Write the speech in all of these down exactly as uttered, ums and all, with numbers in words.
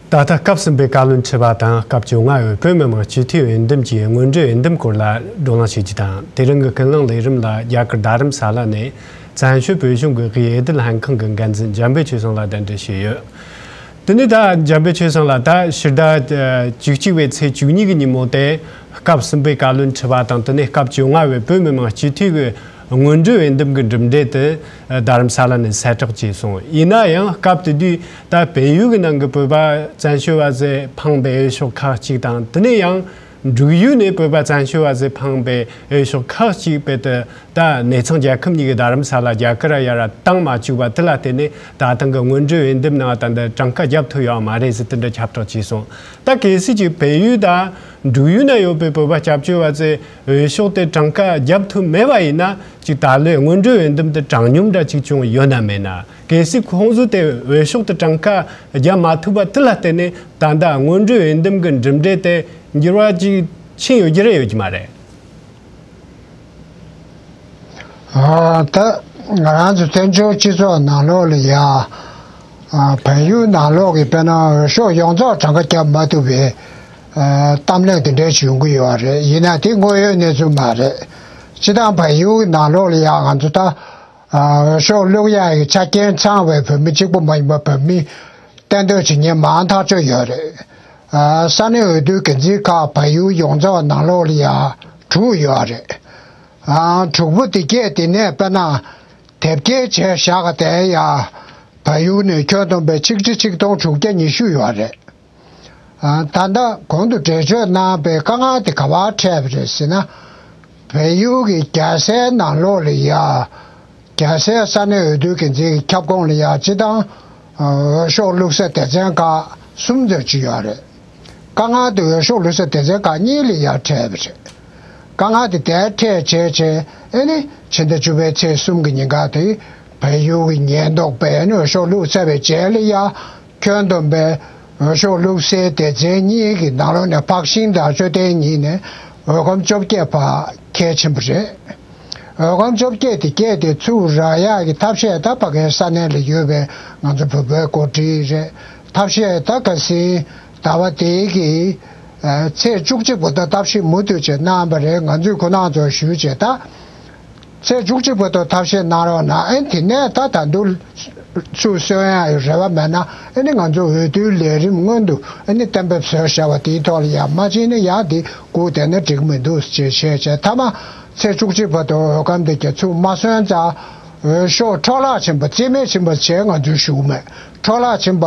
ད་ལྟ་སྐབས་གསུམ་པའི་བཀའ་བློན་ཁྲི་པ་དང་སྐབས་བཅོ་ལྔ་པའི་བོད་མི་མང་སྤྱི་འཐུས་འོས་འདེམས་ཀྱི་སྔོན་འགྲོའི་འོས་འདེམས་སྐོར་ལ་བགྲོ་གླེང་བྱེད་རྒྱུ་དང་། དེ་རིང་གི་ཀུན་གླེང་ལས་རིམ་ལ་རྒྱ་གར་རྡ་རམ་ས་ལ་ནས་བཙན་བྱོལ་བོད་གཞུང་གི་དབུས་འོས་བསྡུ་ལྷན་ཁང་གི་འགན་འཛིན་འཇམ་དཔལ་ཆོས་བཟང་ལགས་གདན་འདྲེན་བྱས་ཡོད། དེ་ནས་ད་འཇམ་དཔལ་ཆོས་བཟང་ལགས། ད་ཕྱི་ཟླ་བཅུ་གཅིག་པའི་ཚེས་བཅུ་གཉིས་ཀྱི་ཉིན་མོ་དེ་སྐབས་གསུམ་པའི་བཀའ་བློན་ཁྲི་པ་དང་། དེ་ནས་སྐབས་བཅོ་ལྔ་པའི་བོད་མི་མང་སྤྱི་འཐུས་ཀྱི་སྔོན་འགྲོའི་འོས་འདེམས་ཀྱི་གྲུབ་འབྲས་དེ་རྡ་རམ་ས་ལ་ནས་གསལ་བསྒྲགས་བྱས་སོང་། ཡིན་ན་ཡང་སྐབས་དེ་དུས་ད་བལ་ཡུལ་གྱི་ནང་གི་བོད་པ་བཙན་བྱོལ་བ་ཟེར་འཕངས་པའི་འོས་ཤོག་ཁག་ཅིག་དང་། དེ་ནས་ཡང་འབྲུག་ཡུལ་ནས་བོད་པ་བཙན་བྱོལ་བ་ཟེར་འཕངས་པའི་འོས་ཤོག་ཁག་ཅིག་བོད་དུ་ད་གནས་ཚང་རྒྱལ་ཁབ་གཉིས་ཀྱི་རྡ་རམ་ས་ལ་རྒྱ་གར་ཡར་བཏང་མ་བཅུག་པ་དེ་ལ་བརྟེན་ནས་ད་ཐེངས་ཀྱི་སྔོན་འགྲོའི་འོས་འདེམས་ནང་ད་འདི་གྲངས་ཀ་རྒྱབ་ཐུབ་ཡོད་མ་རེད་ཟེར་དེ་འདྲ་ཁྱབ་བསྒྲགས་བྱས་སོང་། ད་གལ་སྲིད་ཅིག་བལ་ཡུལ་དང་འབྲུག་ཡུལ་ན་ཡོད་པའི་བོད་པ་སྐྱབས་བཅོལ་བ་ཚོས་འོས་ཤོག་དེ་གྲངས་ཀ་རྒྱབ་ཐུབ་མེད་པ་ཡིན་ན། ཅིག་ད་ལོའི་སྔོན་འགྲོའི་འོས་འདེམས་དེ་དྲང་སྙོམས་འདྲ་ཅིག་བྱུང་ཡོད་ན་མེད་ན། གལ་སྲིད་ཁོང་ཚོས་དེ་འོས་ཤོག་དེ་གྲངས་ཀ་རྒྱབ་མ་ཐུབ་པ་དེ་ལ་བརྟེན་ནས་ད་ལྟ་སྔོན་འགྲོའི་འོས་འདེམས་ཀྱི་གྲུབ་འབྲས་དེ་འགྱུར་བ་ཅིག་ཕྱིན་ཡོད་ཀྱི་རེད་ཡོད་ཀྱི་མ་རེད། ཨ། ད་ང་རང་ཚོ་བཙན་བྱོལ་སྤྱི་ཚོགས་ནང་ལོགས་ལ་ཡ། ཨ། བལ་ཡུལ་ནང་ལོགས་ཀྱི་དཔེར་ན་འོས་ཤོག་ཡོངས་རྫོགས་གྲངས་ཀ་རྒྱབ་མ་ཐུབ་པའི་ཨ། གཏམ་གླེང་དེ་འདྲ་ཞིག་ཡོང་གི་ཡོད་རེད། ཡིན་ན་དེ་དངོས་ཡོད་གནས་ཚུལ་མ་རེད། སྤྱིར་བཏང་བལ་ཡུལ་གྱི་ནང་ལོགས་ལ་ཡ་ང་ཚོ་ད་ཨ། འོས་ཤོག་བླུག་ཡག་གི་ཆ་རྐྱེན་ཚང་བའི་བོད་མི་གཅིག་པུ་མ་ཡིན་པར་བོད་མི་གཏན་སྡོད་བྱེད་མཁན་མང་ཐག་ཆོད་ཡོད་རེད། ཨ། ས་གནས་འོས་བསྡུའི་འགན་འཛིན་ཁག་བལ་ཡུལ་ཡོངས་རྫོགས་ནང་ལོགས་ལ་ཡ་དྲུག་ཡོད་རེད། ཨ། དྲུག་པོ་དེ་གས་དེ་ནས་དཔེར་ན་དེབ་སྐྱེལ་བྱས་བཞག་ག་དེ་ཡ་བལ་ཡུལ་ནས་ཁྱོན་བསྡོམས་པའི་ཆིག་ཁྲི་ཆིག་སྟོང་དྲུག་བརྒྱ་ཉི་ཤུ་ཡོད་རེད། ཨ། ད་ལྟ་གོང་དུ་འགྲེལ་བརྗོད་གནང་བའི་དཀའ་ངལ་དེ་ག་པར་འཕྲད་པ་རེད་ཟེར་ན། བལ་ཡུལ་གྱི་རྒྱལ་སའི་ནང་ལོགས་ལ་ཡ། རྒྱལ་སའི་ས་གནས་འོས་བསྡུའི་འགན་འཛིན་གྱི་ཁྱབ་ཁོངས་ལ་ཡ་སྤྱིར་བཏང་འོས་ཤོག་བླུག་ས་སྡེ་ཚན་ཁག་གསུམ་ཙམ་ཅིག་ཡོད་རེད། དཀའ་ངལ་དེ་འོས་ཤོག་བླུག་ས་སྡེ་ཚན་ཁག་གཉིས་ལ་ཡ་འཕྲད་པ་རེད། དཀའ་ངལ་དེ་དེར་འཕྲད་བྱས་བྱས། ཨ་ནི་ཕྱི་ཟླ་བཅུ་པའི་ཚེས་གསུམ་གྱི་ཉིན་ཀ་དེ་བལ་ཡུལ་གྱི་ཉེན་རྟོག་པས་ཨ་ནི་འོས་ཤོག་བླུགས་ཚར་བའི་རྗེས་ལ་ཡ། ཁྱོན་བསྡོམས་པའི་འོས་ཤོག་བླུགས་སའི་སྡེ་ཚན་གཉིས་ཀྱི་ནང་ལོགས་ནས་འཕགས་ཤིང་དང་མཆོད་རྟེན་གཉིས་ནས་འོས་སྒམ་བཅོ་བརྒྱད་ཕར་འཁྱེར་ཕྱིན་པ་རེད། འོས་སྒམ་བཅོ་བརྒྱད་དེ་གས་དེ་ཚུར་རག་ཡག་གི་ཐབས་ཤེས་ད་ཕ་གིའི་ས་གནས་ལ་ཡོད་པའི་ང་ཚོ་བོད་པའི་འགོ་ཁྲིད་རེད། ཐབས་ཤེས་ད་ག་ཟིན་ཟླ་བ་དེའི་གི་ཚེས་བཅུ་གཅིག་བར་དུ་ཐབས་ཤེས་མུ་མཐུད་བྱས་གནང་བ་རེད། ང་ཚོས་ཁོང་རྣམ་ཚོར་ཞུས་བྱས་ད། ཚེས་བཅུ་གཅིག་བར་དུ་ཐབས་ཤེས་གནང་རོགས་གནང་། ཨེ་དེ་ནས་ད་ད་དུང་ཚུར་གསོན་ཡག་རེ་བ་མེད་ན། ཨེ་ནི་ང་ཚོ་འོས་བསྡུའི་ལས་རིམ་སྔོན་དུ་ཨེ་ནི་གཏན་འབེབས་བཟོས་བཞག་པ་དེའི་ཐོག་ལ་ཡ་མ་ཕྱིན་ན་ཡ་དེ་སྒུག་བསྡད་ན་འགྲིག་མི་འདུག་ཅེས་བཤད་བྱས། མཐའ་མ་ཚེས་བཅུ་གཅིག་བར་དུ་འོས་སྒམ་དེ་གྱ་ཚུར་མ་སོན་ཙང་འོས་ཤོག་འཕྲོ་བརླག་ཕྱིན་པ་རྩིས་མེད་ཕྱིན་པ་བྱས་ང་ཚོའི་ཞུགས་མེད། འཕྲོ་བརླག་ཕྱིན་པ་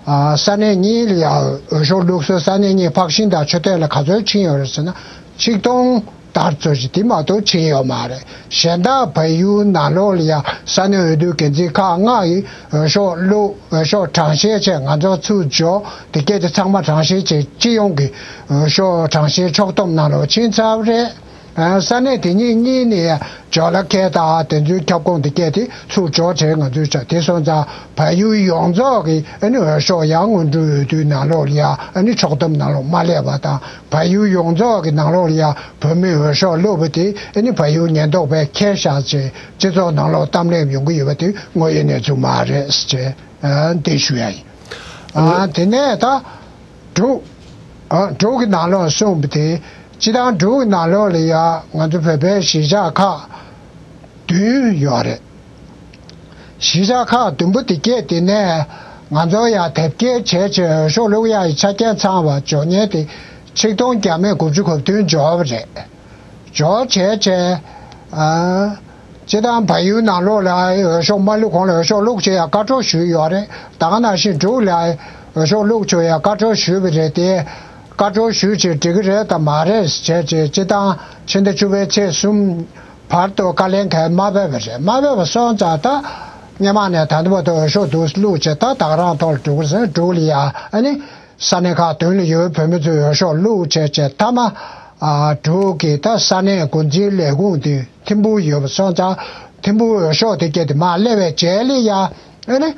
ཨ་ས་གནས་གཉིས་ལ་ཡ་འོས་ཤོག་བླུགས་སའི་ས་གནས་གཉིས་འཕགས་ཤིང་དང་མཆོད་རྟེན་ལ་ག་ཚོད་ཕྱིན་ཡོད་རེད་ཟེར་ན། ཆིག་སྟོང་དར་ཚོད་ཅིག་དེ་མ་གཏོགས་ཕྱིན་ཡོད་མ་རེད། གཞན་དག་བལ་ཡུལ་ནང་ལོགས་ལ་ཡ་ས་གནས་འོས་བསྡུའི་འགན་འཛིན་ཁག་ལྔ་ཡིས་འོས་ཤོག་བླུགས། འོས་ཤོག་གྲངས་བཤེར་བྱས་ང་ཚོ་ཚུར་འབྱོར། དེ་སྐད་དེ་ཚང་མ་གྲངས་བཤེར་བྱས། སྤྱི་ཡོངས་ཀྱི་འོས་ཤོག་གྲངས་བཤེར་ཕྱོགས་བསྡོམས་ནང་ལོགས་ཕྱིན་ཚར་བ་རེད། ཨ་ས་གནས་དེ་གཉིས་གཉིས་ནས་ཇོ་ལ་ཁེ་དང་དེ་ཚོའི་ཁྱབ་ཁོངས་དེ་སྐད་དེ་ཚུར་འབྱོར་བྱས་ང་ཚོས་བྱ། དེ་སོང་ཙང་བལ་ཡུལ་ཡོངས་རྫོགས་ཀྱི་ཨ་ནི་འོས་ཤོག་ཡང་སྔོན་འགྲོའི་འོས་བསྡུའི་ནང་ལོགས་ལ་ཡ་ཨ་ནི་ཕྱོགས་བསྡོམས་ནང་ལོགས་མ་སླེབས་པ་དང་། བལ་ཡུལ་ཡོངས་རྫོགས་ཀྱི་ནང་ལོགས་ལ་ཡ་བོད་མིས་འོས་ཤོག་བླུགས་པ་དེ་ཨ་ནི་བལ་ཡུལ་ཉེན་རྟོག་པས་འཁྱེར་བཞག་བྱས་སྤྱི་ཚོགས་ནང་ལོགས་གཏམ་གླེང་ཡོང་གི་ཡོད་པ་དེ་དངོས་ཡོད་གནས་ཚུལ་མ་རེད་ཅེས་ཨ་འདི་ཞུ་ཡ་ཡིན། ཨ་དེ་ནས་ད་འབྲུག་ཨ་འབྲུག་གི་ནང་ལོགས་གསུངས་པ་དེ་སྤྱིར་བཏང་འབྲུག་གི་ནང་ལོགས་ལ་ཡ་ང་ཚོ་བོད་པའི་གཞིས་ཆགས་ཁག་བདུན་ཡོད་རེད། གཞིས་ཆགས་ཁག་བདུན་པོ་དེ་གས་དེ་ནས་ང་ཚོ་ཡ་དེབ་སྐྱེལ་བྱས་བྱས་འོས་ཤོག་བླུག་ཡག་གི་ཆ་རྐྱེན་ཚང་བ་འབྱོར་མཁན་དེ་ཆིག་སྟོང་བརྒྱ་མེད་དགུ་བཅུ་གོ་བདུན་འབྱོར་བ་རེད། འབྱོར་བྱས་བྱས་ཨ་སྤྱིར་བཏང་བལ་ཡུལ་ནང་ལོགས་ལ་འོས་ཤོག་མ་བླུག་གོང་ལ་འོས་ཤོག་བླུག་བྱེད་ཡ་བཀའ་འཁྲོལ་ཞུས་ཡོད་རེད། ད་ག་ནང་བཞིན་འབྲུག་ལ་འོས་ཤོག་བླུག་བྱེད་ཡ་བཀའ་འཁྲོལ་ཞུས་པ་རེད་དེ། བཀའ་འཁྲོལ་ཞུས་བྱས་འགྲིག་གི་རེད་དམ་མ་རེད་བྱས་བྱས་སྤྱིར་བཏང་ཕྱི་ཟླ་བཅུ་པའི་ཚེས་གསུམ་བར་དུ་བཀའ་ལན་གང་ཡང་མ་ཕེབས་པ་རེད། མ་ཕེབས་པ་སོང་ཙང་ད་སྔོན་མ་ནས་ད་ལྟ་བར་དུ་འོས་ཤོག་འདུག་བླུགས་བྱས་ད་ད་ག་རང་ཐོག་ལ་འགྲོ་གི་རེད། འབྲུག་ལ་ཡ་ཨ་ནི་ས་གནས་ཁག་བདུན་ལ་ཡོད་པའི་བོད་མི་ཚོས་འོས་ཤོག་བླུགས་བྱས་བྱས་མཐའ་མ་ཨ་འབྲུག་གི་ད་ས་གནས་འགོ་འཛིན་ལས་ཁུངས་དེ་ཐིམ་ཕུག་ཡོད་པ་སོང་ཙང་ཐིམ་ཕུག་འོས་ཤོག་དེ་སྐད་དེ་མར་སླེབས་པའི་རྗེས་ལ་ཡ་ཨ་ནི་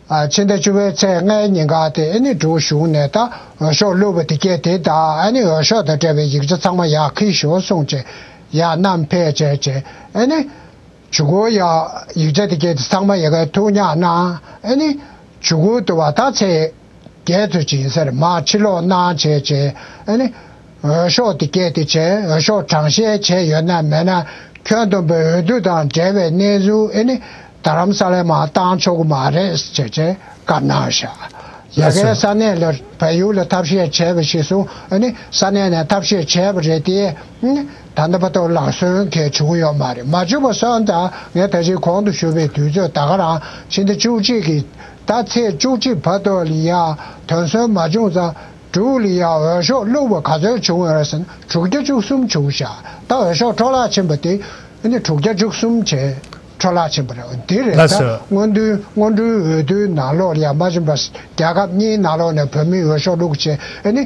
ཨ་ཕྱི་ཟླ་བཅུ་པའི་ཚེས་ལྔའི་ཉིན་ཀ་དེ་ཨ་ནི་འབྲུག་གཞུང་ནས་ད་འོས་ཤོག་བླུགས་པ་དེ་སྐད་དེ་དང་ཨ་ནི་འོས་ཤོག་དང་འབྲེལ་བའི་ཡིག་ཆ་ཚང་མ་ཡར་འཁྱེར་ཤོག་གསུངས་བྱས་ཡར་བསྣམས་ཕེབས་བྱས་བྱས་ཨ་ནི་མཇུག་གུ་ཡ་ཡིག་ཆ་དེ་སྐད་དེ་ཚང་མ་ཡ་གིར་ཐུགས་ཉར་གནང་། ཨ་ནི་མཇུག་གུ་དུ་བ་ད་ཚེས་ བརྒྱད་ཙམ་ཅིག་ཡིན་ས་རེད། མར་ཕྱིར་ལོག་གནང་བྱས་བྱས། ཨ་ནི་འོས་ཤོག་དེ་སྐད་དེ་བྱས། འོས་ཤོག་གྲངས་བཤེར་བྱས་ཡོད་ན་མེད་ན། ཁྱོན་བསྡོམས་པའི་འོས་བསྡུ་དང་འབྲེལ་བའི་གནས་ཚུལ། ཨ་ནི་རྡ་རམ་ས་ལའི་མར་བཏང་ཆོག་གི་མ་རེད་ཟེར་བྱས་བཀའ་གནང་བཞག་ཡ་ལགས་སོ། གའི་ས་གནས་ལ་བལ་ཡུལ་ལ་ཐབས་ཤེས་བྱས་པ་ཞིག་སོང་། ཨ་ནི་ས་གནས་ནས་ཐབས་ཤེས་བྱས་པ་རེད་དེ། ཨ་ནི་ད་ལྟ་བར་དུ་ལག་སོན་གང་བྱུང་ཡོད་མ་རེད། མ་བྱུང་བ་སོང་ཙང་ངས་ད་ཅི་གོང་དུ་ཞུས་པའི་དུས་ཚོད་ད་ག་རང་ཕྱི་ཟླ་བཅུ་གཅིག་གི་ཟླ་ཚེས་བཅུ་གཅིག་བར་དུ་ལ་ཡ་དོན་སོན་མ་བྱུང་ཙང་། འབྲུག་ལ་ཡ་འོས་ཤོག་བླུགས་པ་ག་ཚོད་བྱུང་ཡོད་རེད་ཟེར་ན། དྲུག་བརྒྱ་བཅུ་གསུམ་བྱུང་ཤག་ད་འོས་ཤོག་འཕྲོ་བརླག་ཕྱིན་པ་དེ་ཨ་ནི་དྲུག་བརྒྱ་བཅུ་གསུམ་བྱས་འཕྲོ་བརླག་ཕྱིན་པ་རེད། འདི་རེད། ལགས་ད་སོ། སྔོན་འགྲོའི་སྔོན་འགྲོའི་འོས་བསྡུའི་ནང་ལོགས་ལ་ཡ་མ་ཕྱིན་པ། རྒྱལ་ཁབ་གཉིས་ནང་ལོགས་ནས་བོད་མིའི་འོས་ཤོག་བླུགས་བྱས། ཨ་ནི་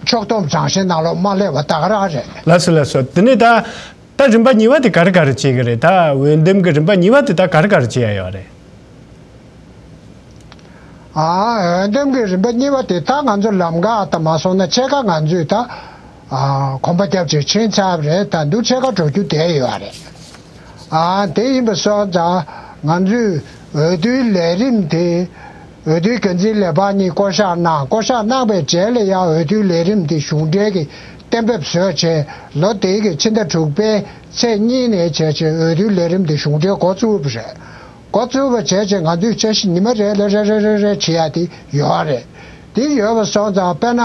ཕྱོགས་བསྡོམས་རང་བཞིན་ནང་ལོགས་མ་སླེབས་པ་ད་ག་རང་རེད། ལགས་སོ། ལགས་སོ། དེ་ནས་ད་ད་རིམ་པ་གཉིས་པ་དེ་ག་རེ་ག་རེ་བྱེད་ཀྱི་རེད། ད་འོས་འདེམས་ཀྱི་རིམ་པ་གཉིས་པ་དེ་ད་ག་རེ་ག་རེ་བྱེད་ཡ་ཡོད་རེད། ཨ། འོས་འདེམས་ཀྱི་རིམ་པ་གཉིས་པ་དེ་ད་ང་ཚོ་ལམ་ཁ་ད་མ་སོང་ན་ཕྱེད་ཀ་ང་ཚོས་ད། ཨ། གོམ་པ་རྒྱབ་བྱས་ཕྱིན་ཚར་བ་རེད། ད་འདུག་ཕྱེད་ཀ་འགྲོ་རྒྱུ་བསྡད་ཡོད་རེད། ཨ། དེ་ཡིན་པ་སོང་ཙང་ང་ཚོས་འོས་བསྡུའི་ལས་རིམ་དེ། འོས་བསྡུའི་འགན་འཛིན་ལས་འཕར་གཉིས་བསྐོ་གཞག་གནང་། བསྐོ་གཞག་གནང་བའི་རྗེས་ལ་ཡང་འོས་བསྡུའི་ལས་རིམ་དེ་གཞུང་འབྲེལ་གྱི་གཏན་འབེབས་བཟོས་བྱས། ལོ་དེའི་གི་ཕྱི་ཟླ་དྲུག་པའི་ཚེས་གཉིས་ནས་བྱས་བྱས་འོས་བསྡུའི་ལས་རིམ་དེ་གཞུང་འབྲེལ་འགོ་བཙུགས་པ་རེད། འགོ་བཙུགས་པ་བྱས་རྗེས་ང་ཚོས་འཆར་གཞི་ཉི་མ་རེ་ལ་རེ་རེ་རེ་རེ་བྱེད་ཡ་དེ་ཡོད་རེད། དེ་ཡོད་པ་སོང་ཙང་དཔེར་ན།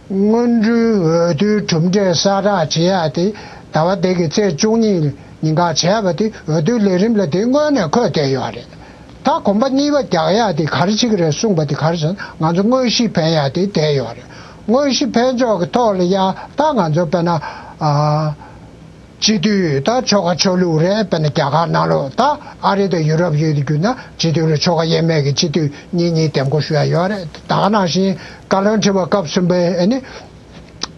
སྔོན་འགྲོའི་འོས་བསྡུའི་གྲུབ་འབྲས་གསལ་བསྒྲགས་བྱེད་ཡ་དེ་ཟླ་བ་འདི་གི་ཚེས་བཅུ་གཉིས་ཉིན་གང་བྱས་པ་དེ། འོས་བསྡུའི་ལས་རིམ་ལ་དེ་སྔོན་ནས་འཁོད་བསྡད་ཡོད་རེད། ད་གོམ་པ་གཉིས་པ་རྒྱག་ཡ་དེ་ག་རེ་བྱེད་ཀྱི་རེད་གསུངས་པ་དེ་ག་རེ་ཟེར་ན། ང་ཚོ་དངོས་གཞི་འཕེན་ཡ་དེ་བསྡད་ཡོད་རེད། དངོས་གཞི་འཕེན་ཕྱོགས་ཀྱི་ཐོག་ལ་ཡ་ད་ང་ཚོ་དཔེར་ན། ཨ། སྤྱི་འཐུས་ད་ཆོལ་ཁ་ཆོས་ལུགས་རེད། དཔེར་ན་རྒྱ་གར་ནང་ལོགས། ད་ཨ་རི་དང་ཡུ་རོབ་ཡུལ་དུ་གྱུར་ན་སྤྱི་འཐུས་ལ་ཆོལ་ཁ་དབྱེ་མེད་ཀྱི་སྤྱི་འཐུས་གཉིས་གཉིས་འདེམས་བསྐོ་ཞུ་ཡ་ཡོད་རེད། ད་ག་ནང་བཞིན་བཀའ་བློན་ཁྲི་པ་སྐབས་གསུམ་པའི་ཨ་ནི་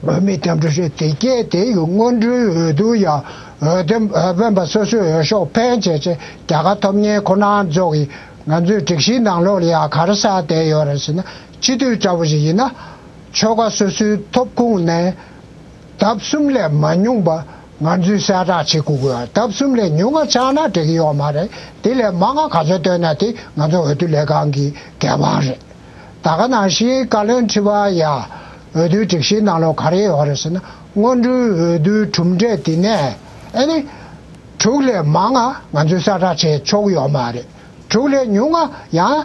འོས་མི་འདེམས་སྒྲུག་བྱས། དེ་གས་དེ་ཡི་སྔོན་འགྲོའི་འོས་བསྡུ་ཡ་འོས་འདེམས་འོས་འཕེན་པ་སོ་སོའི་འོས་ཤོག་འཕེན་བྱས་བྱས་རྒྱལ་ཁ་ཐོབ་མཁན་ཁོ་རང་ཚོ་གི་ང་ཚོའི་སྒྲིག་གཞིའི་ནང་ལོགས་ལ་ཡ་ག་རེ་གསལ་བསྡད་ཡོད་རེད་ཟེར་ན། སྤྱི་འཐུས་འདྲ་བོ་ཞིག་ཡིན་ན་ཆོལ་ཁ་སོ་སོའི་ཐོབ་ཁུངས་ནས། ལྡབ་གསུམ་ལས་མ་ཉུང་བ་ང་ཚོས་གསལ་བསྒྲགས་བྱེད་དགོས་ཀྱི་ཡོད། ལྡབ་གསུམ་ལས་ཉུང་བ་ཆགས་ན་འགྲིག་གི་ཡོད་མ་རེད། དེ་ལས་མང་བ་ག་ཚོད་བཏོན་ན་དེ་ང་ཚོ་འོས་བསྡུ་ལས་ཁང་གི་འགན་དབང་རེད། ད་ག་ནང་བཞིན་བཀའ་བློན་ཁྲི་པ་ཡ་འོས་བསྡུའི་སྒྲིག་གཞིའི་ནང་ལོགས་ག་རེ་ཡོད་རེད་ཟེར་ན། སྔོན་འགྲོའི་འོས་བསྡུའི་གྲུབ་འབྲས་དེ་ནས་ཨ་ནི་དྲུག་ལས་མང་བ་ང་ཚོས་གསལ་བསྒྲགས་བྱེད་ཆོག་གི་ཡོད་མ་རེད། དྲུག་ལས་ཉུང་བ་ཡང་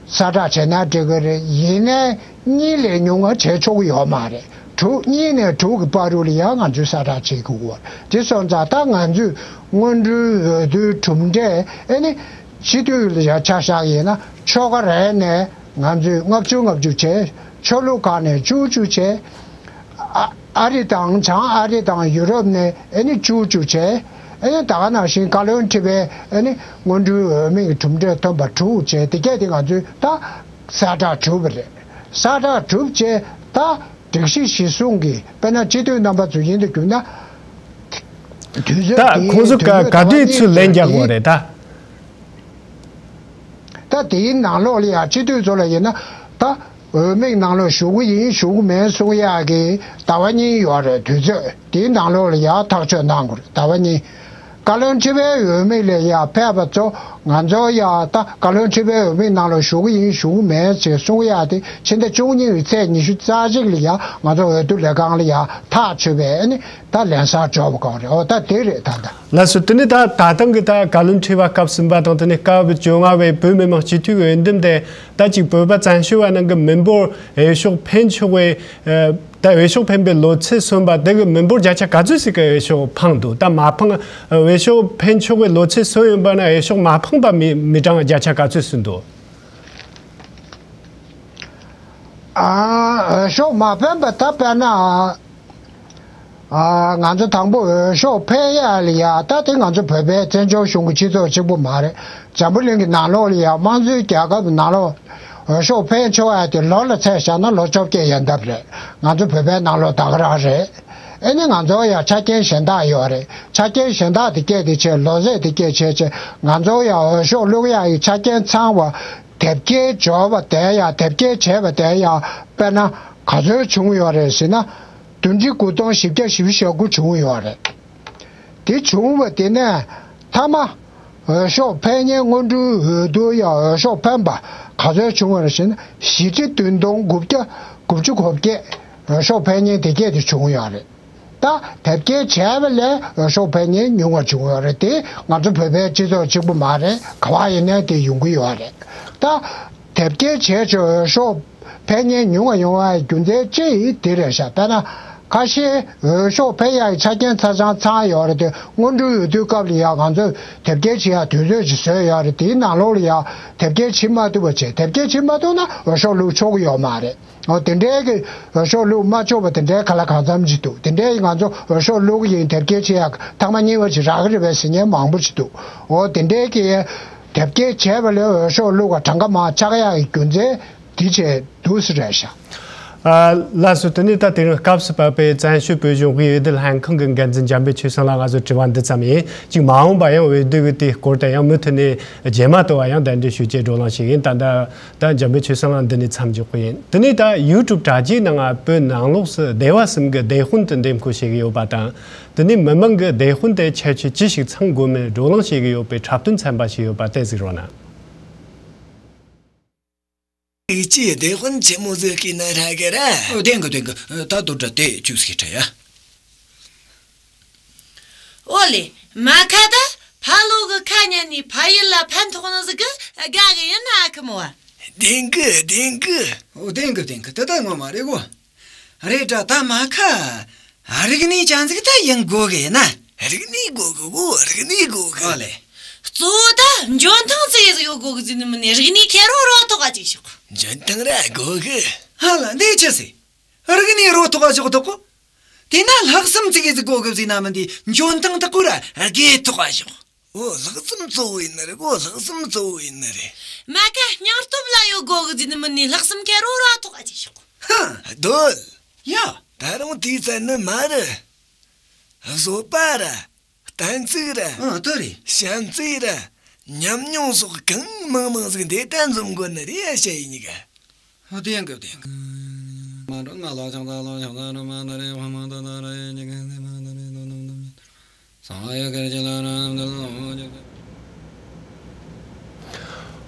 གསལ་བསྒྲགས་བྱས་ན་འགྲིག་གི་རེད། ཡིན་ནའི་གཉིས་ལས་ཉུང་བ་བྱེད་ཆོག་གི་ཡོད་མ་རེད། དྲུག་གཉིས་ནས་དྲུག་གི་བར་དུ་ལ་ཡང་ང་ཚོས་གསལ་བསྒྲགས་བྱེད་དགོས་ཀྱི་ཡོད་རེད། དེ་སོང་ཙང་ད་ང་ཚོས་སྔོན་འགྲོའི་འོས་བསྡུའི་གྲུབ་འབྲས་ཨ་ནི་སྤྱི་འཐུས་ལ་ཡང་ཆ་བཞག་ཡིན་ན་ཆོལ་ཁ་རེ་ནས་ང་ཚོས་ལྔ་བཅུ་ལྔ་བཅུ་བྱས། ཆོས་ལུགས་ཁག་ནས་བཅུ་བཅུ་བྱས། ཨ་ཨ་རི་དང་བྱང་ཨ་རི་དང་ཡུ་རོབ་ནས་ཨ་ནི་བཅུ་བཅུ་བྱས། ཨ་ནི་ད་ག་ནང་བཞིན་བཀའ་བློན་ཁྲི་པའི་ཨ་ནི་སྔོན་འགྲོའི་འོས་མིའི་གྲུབ་འབྲས་ཐོན་པ་དྲུག་བྱས། དེ་གས་དེ་ང་ཚོས་ད་གསལ་བསྒྲགས་གྲུབ་པ་རེད། གསལ་བསྒྲགས་གྲུབ་བྱས་ད་སྒྲིག་གཞི་གཞིར་བཟུང་གིས་དཔེར་ན་སྤྱི་འཐུས་རྣམ་པ་ཚོ་ཡིན་དུ་གྱུར་ན། དུས་ཚོད་ད་དེའི་ཁོང་ཚོ་དུས་ག་ཚོད་ག་དུས་ཚོད་ལན་རྒྱག་དགོས་རེད་ད། ད་དེའི་ནང་ལོགས་ལ་ཡང་སྤྱི་འཐུས་ཚོ་ལ་ཡིན་ན་ད་འོས་མིའི་ནང་ལོགས་ཞུགས་ཀྱི་ཡིན་ཞུགས་ཀྱི་མེད་གསུང་ཡག་གི་ཟླ་བ་གཉིས་ཡོད་རེད། དུས་ཚོད་དེའི་ནང་ལོགས་ལ་ཡང་ཐག་གཅོད་གནང་དགོས་རེད། ཟླ་བ་གཉིས། བཀའ་བློན་ཁྲི་པའི་འོས་མི་ལ་ཡང་ཕེབས་པ་ཚོ་ང་ཚོ་ཡང་ད་བཀའ་བློན་ཁྲི་པའི་འོས་མིའི་ནང་ལ་ཞུགས་ཀྱི་ཡིན་ཞུགས་ཀྱི་མེད་ཅེས་གསུང་ཡག་དེ་ཕྱི་ཟླ་བཅུ་གཉིས་ཀྱི་ཚེས་ཉི་ཤུ་རྩ་གཅིག་ལ་ཡང་ང་ཚོ་འོས་བསྡུ་ལས་ཁང་ལ་ཡང་ཐག་ཆོད་པའི་ཨ་ནི་ད་ལན་གསལ་འབྱོར་བ་གང་རེད། འོ་ད་དེ་རེད་ད་ལྟ། ལགས་སོ། དེ་ནི་ད་ད་ཐེངས་ཀྱི་ད་བཀའ་བློན་ཁྲི་པ་སྐབས་གསུམ་པ་དང་དེ་ནི་སྐབས་བཅོ་ལྔ་བའི་བོད་མི་མང་སྤྱི་འཐུས་ཀྱི་འོས་འདེམས་དེ་ད་ཅིག་བོད་པ་བཙན་བྱོལ་བ་རྣམས་ཀྱི་མི་འབོར་འོས་ཤོག་འཕེན་ཆོག་པའི་ཨ། ད་འོས་ཤོག་འཕེན་པའི་ལོ་ཚད་སོན་པ་དེ་གི་མི་འབོར་བརྒྱ་ཆ་ག་ཚོད་ཞིག་གི་འོས་ཤོག་འཕངས་འདུག་ད་མ་འཕངས་འོས་ཤོག་འཕེན་ཆོག་པའི་ལོ་ཚད་སོན་ཡོད་པ་ན་འོས་ཤོག་མ་འཕངས་པ་མི་མི་གྲངས་བརྒྱ་ཆ་ག་ཚོད་སོན་འདུག་ཨ། འོས་ཤོག་མ་འཕེན་པ་ད་དཔེར་ན། ཨ། ང་ཚོ་དང་པོ་འོས་ཤོག་འཕེན་ཡ་ལ་ཡ་ད་དེ་ང་ཚོ་བོད་པའི་བཙན་བྱོལ་གཞུང་གི་སྤྱི་ཚོགས་གཅིག་པུ་མ་རེད། འཛམ་བུ་གླིང་གི་ནང་ལོགས་ལ་ཡ་དམངས་གཙོའི་རྒྱལ་ཁབ་ནང་ལོགས་འོས་ཤོག་འཕེན་ཆོག་ཡ་དེ་ལོ་ལ་ཚད་བཞག་ན་ལོ་བཅོ་བརྒྱད་ཡན་འདབ་རེད། ང་ཚོ་བོད་པའི་ནང་ལོགས་ད་ག་རང་རེད། ཨེ་ནི་ང་ཚོ་ཡ་ཆ་རྐྱེན་གཞན་དག་ཡོད་རེད། ཆ་རྐྱེན་གཞན་དག་དེ་སྐད་དེ་བྱས་ལོ་ཚད་དེ་སྐད་བྱས་བྱས་ང་ཚོ་ཡ་འོས་ཤོག་བླུག་ཡ་ཡི་ཆ་རྐྱེན་ཚང་བ་དེབ་སྐྱེལ་འབྱོར་བ་དེ་ཡ་དེབ་སྐྱེལ་བྱས་པ་དེ་ཡ་དཔེར་ན་ག་ཚོད་བྱུང་ཡོད་རེད་ཟེར་ན། བདུན་ཅུ་དགུ་སྟོང་བཞི་བརྒྱ་བཞི་བཅུ་ཞེ་དགུ་བྱུང་ཡོད་རེད། དེ་བྱུང་བ་དེ་ནས་མཐའ་མ། འོས་ཤོག་འཕེན་མཁན་སྔོན་འགྲོའི་འོས་བསྡུ་ཡང་འོས་ཤོག་འཕེན་པ་ག་ཚོད་བྱུང་བ་རེད་ཟེར་ན། བཞི་ཁྲི་བདུན་སྟོང་དགུ་བརྒྱ་དགུ་བཅུ་གོ་བརྒྱད་འོས་ཤོག་འཕེན་མཁན་དེ་གས་དེ་བྱུང་ཡོད་རེད། ད་དེབ་སྐྱེལ་བྱས་པ་ལས་འོས་ཤོག་འཕེན་མཁན་ཉུང་བ་བྱུང་ཡོད་རེད། དེ་ང་ཚོ་བོད་པའི་སྤྱི་ཚོགས་གཅིག་པུ་མ་རེད། ག་བ་ཡིན་ནའི་དེ་ཡོང་གི་ཡོད་རེད། ད་དེབ་སྐྱེལ་བྱས་ཆོག་འོས་ཤོག་འཕེན་མཁན་ཉུང་བ་ཡོང་བའི་རྒྱུ་མཚན་ཅི་ཡིན་དེ་རེད་ཤག་དཔེར་ན་ཁ་ཤས་འོས་ཤོག་འཕེན་ཡག་གི་ཆ་རྐྱེན་ཚ་ཚང་ཚང་ཡོད་རེད་དེ། སྔོན་འགྲོའི་འོས་བསྡུའི་སྐབས་ལ་ཡང་ང་ཚོས་དེབ་སྐྱེལ་བྱེད་ཡག་དུས་ཚོད་ཅིག་བཟོས་ཡོད་རེད། དེའི་ནང་ལོགས་ལ་ཡང་དེབ་སྐྱེལ་བྱེད་མ་ཐུབ་པ་བྱས། དེབ་སྐྱེལ་བྱེད་མ་ཐུབ་ན་འོས་ཤོག་བླུག་ཆོག་གི་ཡོད་མ་རེད། འོ་དེ་འདྲའི་གི་འོས་ཤོག་བླུག་མ་ཆོག་པ་དེ་འདྲའི་ག་ལ་གང་འཚམ་ཅིག་འདུག་དེ་འདྲའི་ང་ཚོ་འོས་ཤོག་བླུག་གི་ཡིན། དེབ་སྐྱེལ་བྱེད་ཡག་ཐེངས་མ་གཉིས་པ་ཅིག་རག་གི་རེད་པས་ཟེར་མཁན་མང་པོ་ཅིག་འདུག་འོ་དེ་འདྲའི་གི་དེབ་སྐྱེལ་བྱས་པ་ལས་འོས་ཤོག་བླུག་ག་གྲངས་ཀ་མང་ཆག་ཡག་གི་རྒྱུ་མཚན་དེ་བྱས་འདུག་ཟེར་རེད་ཤག་ཨ། ལགས་སོ། དེ་ནས་ད་དེ་རིང་སྐབས་སུ་བབས་པའི་བཙན་བྱོལ་བོད་གཞུང་དབུས་འོས་བསྡུ་ལྷན་ཁང་གི་འགན་འཛིན་འཇམ་དཔལ་ཆོས་བཟང་ལགས། ང་ཚོ་དྲི་བ་འདི་ཙམ་ཡིན། གཅིག་མ་འོངས་པ་ཡང་འོས་བསྡུ་གི་དེའི་སྐོར་དེ་ཡང་མུ་མཐུད་ནས་རྗེས་མ་དུ་བ་ཡང་གདན་འདྲེན་ཞུ་རྒྱུའི་བགྲོ་གླེང་ཞིག་ཡིན། ད་ད་ད་འཇམ་དཔལ་ཆོས་བཟང་ལགས་འདི་ནས་མཚམས་འཇོག་གི་ཡིན། དེ་ནས་ད་ཡུ་ཊུབ་དྲ་རྒྱའི་ནང་ང་བོད་ནང་ལོགས་སུ་སྡེ་བ་གསུམ་གྱི་སྡེ་དཔོན་དུ་འདེམས་བསྐོ་བྱེད་ཀྱི་ཡོད་པ་དང་། དེ་ནས་མི་མང་གིས་སྡེ་དཔོན་དེ་ཁྱད་ཆོས་ཅི་ཞིག་ཚང་དགོས་མིན་བགྲོ་གླེང་བྱེད་ཀྱི་ཡོད་པའི་འཁྲབ་སྟོན་ཚན་པ་ཞིག་ཡོད་པ་དེ་གཟིགས་རོགས་གནང་། ཡིག་ཆའི་སྡེ་དཔོན་ཆེན་མོ་ཟིག་གི་ན་ཧྲ་གི་ར། ཨོ། བདེན་གི་བདེན་གི། ད་དུ་དྲ་དེ་ཅུས་ཀྱི་ཁྲ་ཡ། ཨོ་ལེ། མ་ཁ་ད་ཕ་ལོ་གི་ཁ་ཉན་ནི་ཕ་ཡུལ་ལ་ཕན་ཐོགས་ནི་ཟིག་གི་དགའ་གི་ཡིན་ན་ཨ་ཁུ་མོ་བ། བདེན་གི་བདེན་གི། ཨོ། བདེན་གི་བདེན་གི། དེ་ད་ངོ་མ་རེད་གོ། རེད་དྲ་ད་མ་ཁ། རིག་གནས་ཅན་ཟིག་ད་ཡིན་དགོས་གི་ན། རིག་གནས་དགོས་གི་གོ། རིག་གནས་དགོས་གི། ཨོ་ལེ། གཙོ་བོ་ད་འཇོན་ཐང་ཙི་ཟིག་ཡོད་དགོས་གི་ཟེར་ནི་མིན་ནི། རིག་གནས་ཁེར་རོ་རོ་ཐོག་ག་ཅིག་ཤོག་འཇོན་ཐང་ར་དགོས་གི། ཧ་ལ་འདི་ཅི་ཟེ། རིག་གནས་རོ་ཐོག་ག་ཞོག་ཐོག་གོ། དེ་ན་ལྷག་བསམ་ཙི་གི་ཟིག་དགོས་གི་ཟེར་ན་མིན་དེ། འཇོན་ཐང་ཐག་གོ་ར་དགེ་ཐོག་ག་ཞོག་ཨོ། ལྷག་བསམ་གཙོ་བོ་ཡིན་ནི་རེད་གོ། ལྷག་བསམ་གཙོ་བོ་ཡིན་ནི་རེད། མ་ཁ་སྙིང་སྟོབས་ལ་ཡོད་དགོས་གི་ཟེར་ནི་མིན་ནི། ལྷག་བསམ་ཁེར་རོ་ར་ཐོག་ག་ཅིག་ཤོག་ཧ། རྡོལ། ཡ། ད་རུང་དེའི་ཚད་ནི་མ་རེད། བཟོད་པ་ར། གཏན་ཚིགས་ར། ཨ། དེ་རེད། བྱམས་བརྩེ་ར། ཉམས་མྱོང་སོགས་གང་མང་མང་ཟིག་འདི་ལྟར་འཛོམས་དགོས་ནི་རེད་ཡ། ཞ་ཡི་གཉིས་ཀ། ཨ། བདེན་གི་བདེན་གི། མ་འགྲོ་ང་ལ་ཅང་ད་ལོ་ཅང་ད་རུ་མ་ད་རེ་བ་མ་ད་ད་རེ་ཉི་ག་ནི་མ་ད་རེ་དོ་ནང་ད་མི་ད་རེ།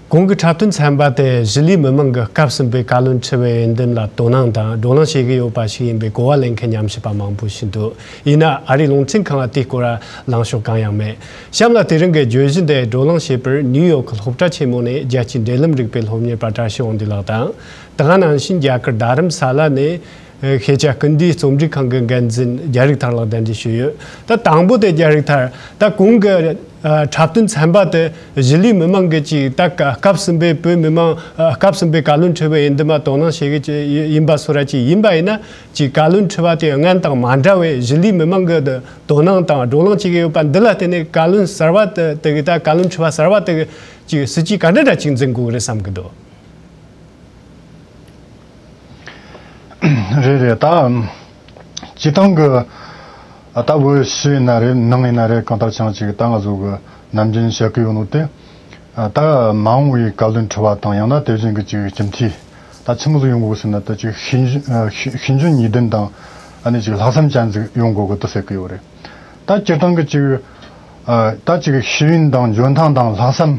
གོང་གི་འཁྲབ་སྟོན་ཚན་པ་དེ་གཞིས་ལུས་མི་མང་གི་སྐབས་གསུམ་པའི་བཀའ་བློན་ཁྲི་པའི་འོས་འདེམས་ལ་དོ་སྣང་དང་བགྲོ་གླེང་བྱེད་ཀྱི་ཡོད་པ་ཞིག་ཡིན་པའི་གོ་བ་ལེན་མཁན་ཉམས་ཞིབ་པ་མང་པོ་ཞིག་འདུག་ཡིན་ན་ཨ་རིའི་རླུང་འཕྲིན་ཁང་ལ་དེའི་སྐོར་ལ་ལངས་ཕྱོགས་གང་ཡང་མེད། གཤམ་ལ་དེ་རིང་གི་བརྗོད་གཞི་འདི་བགྲོ་གླེང་བྱེད་པར་ནིའུ་ཡོག་གི་སློབ་གྲྭ་ཆེན་མོ་ནས་རྒྱལ་སྤྱིའི་འབྲེལ་ལམ་རིག་པའི་སློབ་གཉེར་པ་བཀྲ་ཤིས་དབང་འདུས་ལགས་དང་། དེ་ག་ནང་བཞིན་རྒྱ་གར་རྡ་རམ་ས་ལ་ནས་ཨ་ཤེས་བྱ་སྐུལ་འདེད་རྩོམ་སྒྲིག་ཁང་གི་འགན་འཛིན་རྒྱ་རིག་ཐར་ལགས་གདན་འདྲེན་ཞུས་ཡོད། ད་དང་པོ་དེ་རྒྱ་རིག་ཐར། ད་གོང་གི་ཨ་འཁྲབ་སྟོན་ཚན་པ་དེ་གཞིས་ལུས་མི་མང་གི་ཅིག་ད་སྐབས་གསུམ་པའི་བོད་མི་མང་ཨ་སྐབས་གསུམ་པའི་བཀའ་བློན་ཁྲི་པའི་འོས་འདེམས་ལ་དོ་སྣང་བྱེད་ཀྱི་ཡིན་པ་སོགས་ར་ཅིག་ཡིན་པ་ཡིན་ན། ཅིག་བཀའ་བློན་ཁྲི་པ་དེ་སྔོན་དང་མ་འདྲ་བའི་གཞིས་ལུས་མི་མང་གི་དོ་སྣང་དང་བགྲོ་གླེང་བྱེད་ཀྱི་ཡོད་པ་འདི་ལ་བརྟེན་ནས་བཀའ་བློན་གསར་པ་དེ་དེ་གི་ད་བཀའ་བློན་ཁྲི་པ་གསར་པ་དེ་གི་ཅིག་སྲིད་ཇུས་ག་འདྲ་འདྲ་ཅིག་འཛིན་དགོས་ཀྱི་རེད་བསམ་གྱི་འདུག་རེད་རེད། ད་སྤྱི་བཏང་གི་ད་བོད་ཕྱི་ཡིན་ན་རེད། ནང་ཡིན་ན་རེད། གང་ལྟར་ཀྱང་ཅིག་ད་ང་ཚོ་གི་ནམ་རྒྱུན་བཤད་གི་ཡོད་ནོ་དེ། ད་མ་འོངས་པའི་བཀའ་བློན་ཁྲི་པ་དང་ཡང་ན་དེ་བཞིན་གི་ཅིག་སྤྱི་འཐུས་ད་ཆི་མོ་ཟིག་ཡོང་དགོས་ཟེར་ན། ད་ཅིག་ཤེས་འཇོན་ཤེས་ཤེས་འཇོན་གཉིས་ལྡན་དང་ཨ་ནི་ཅིག་ལྷག་བསམ་ཅན་ཟིག་ཡོང་དགོས་གི་དེ་ཟེར་གི་ཡོད་རེད། ད་སྤྱིར་བཏང་གི་ཅིག་ད་ཅིག་ཤེས་ཡོན་དང་འཇོན་ཐང་དང་ལྷག་བསམ་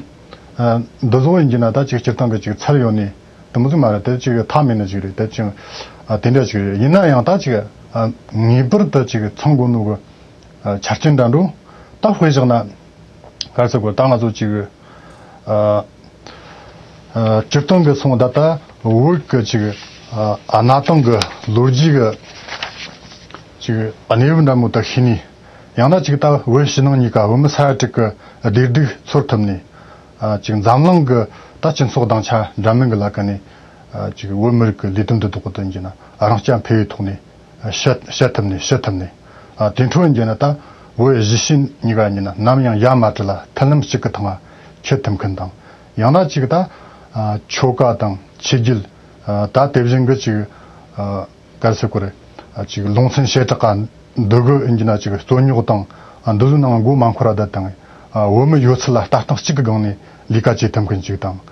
འདི་ཚོ་ཡིན་གྱི་ན། ད་ཅིག་སྤྱིར་བཏང་གི་ཅིག་ཚད་ཡོད་ནི་དེ་མོ་ཟིག་མ་རེད། དེ་ཅིག་མཐའ་མེད་ནི་ཅིག་རེད། དེ་ཅིག་ཨ་དེ་འདྲ་ཅིག་རེད། ཡིན་ན་ཡང་ད་ཅིག་ཨ་ངེས་པར་དུ་ཅིག་ཚང་དགོས་ནོ་གི་ཨ་ཆ་རྐྱེན་འདྲ་འགྲོ། ད་དཔེ་བཞག་ན་ག་རེ་ཟེར་དགོས། ད་ང་ཚོ་ཅིག་ཨ་ཨ་སྤྱིར་བཏང་གི་སོང་ད་ལྟ་བོད་ཀྱི་ཅིག་ཨ་གནའ་དེང་གི་ལོ་རྒྱུས་ཀྱི་ཅིག་གནས་བབ་འདྲ་མོ་ད་ཤེས་ནི། ཡང་ན་ཅིག་ད་བོད་ཕྱི་ནང་གཉིས་ཀ་བོད་མི་ས་ཡ་དྲུག་གི་བདེ་སྡུག་ཚོར་ཐུབ་ནི། ཨ་ཅིག་འཛམ་གླིང་གི་ད་སྤྱི་ཚོགས་སྡིངས་ཆ་འདྲ་མིན་གི་ལ་ཀ་ནས་ཨ་ཅིག་བོད་མི་རིགས་ཀྱི་ལས་དོན་འདི་དག་གི་དོན་གྱི་ན་རང་རྐྱ་འཕེར་བའི་ཐོག་ནས་ཨ་བཤད་བཤད་ཐུབ་ནས་བྱེད་ཐུབ་ནས། ཨ་དེ་འཕྲོ་ཡིན་གྱི་ན་ད་བོད་གཞིས་བྱེས་གཉིས་ཀ་ཡིན་ན་ནམ་ཡང་ཡ་མ་བྲལ་ལ་མཐུན་ལམ་གཅིག་གི་ཐང་ང་འཁྱོལ་ཐུབ་མཁན་དང་། ཡང་ན་ཅིག་ད་ཨ་ཆོལ་ཁ་དང་ཆོས་བརྒྱུད་ཨ་ད་དེ་བཞིན་གི་ཅིག་ཨ་ག་རེ་ཟེར་དགོས་རེད། ཨ་ཅིག་ལུང་ཚན་བྱེ་བྲག་ག་འདི་གི་ཡིན་གྱི་ན་ཅིག་རྩོད་རྙོག་དང་ཨ་འདི་ཚོའི་ནང་མགོ་མ་འཁོར་ར་བསྡད་དང་། ཨ་བོད་མི་ཡོད་ཚད་ལ་ལྟ་སྟངས་གཅིག་གི་སྒང་ནས་ལས་ཀ་བྱེད་ཐུབ་མཁན་ཅིག་དང་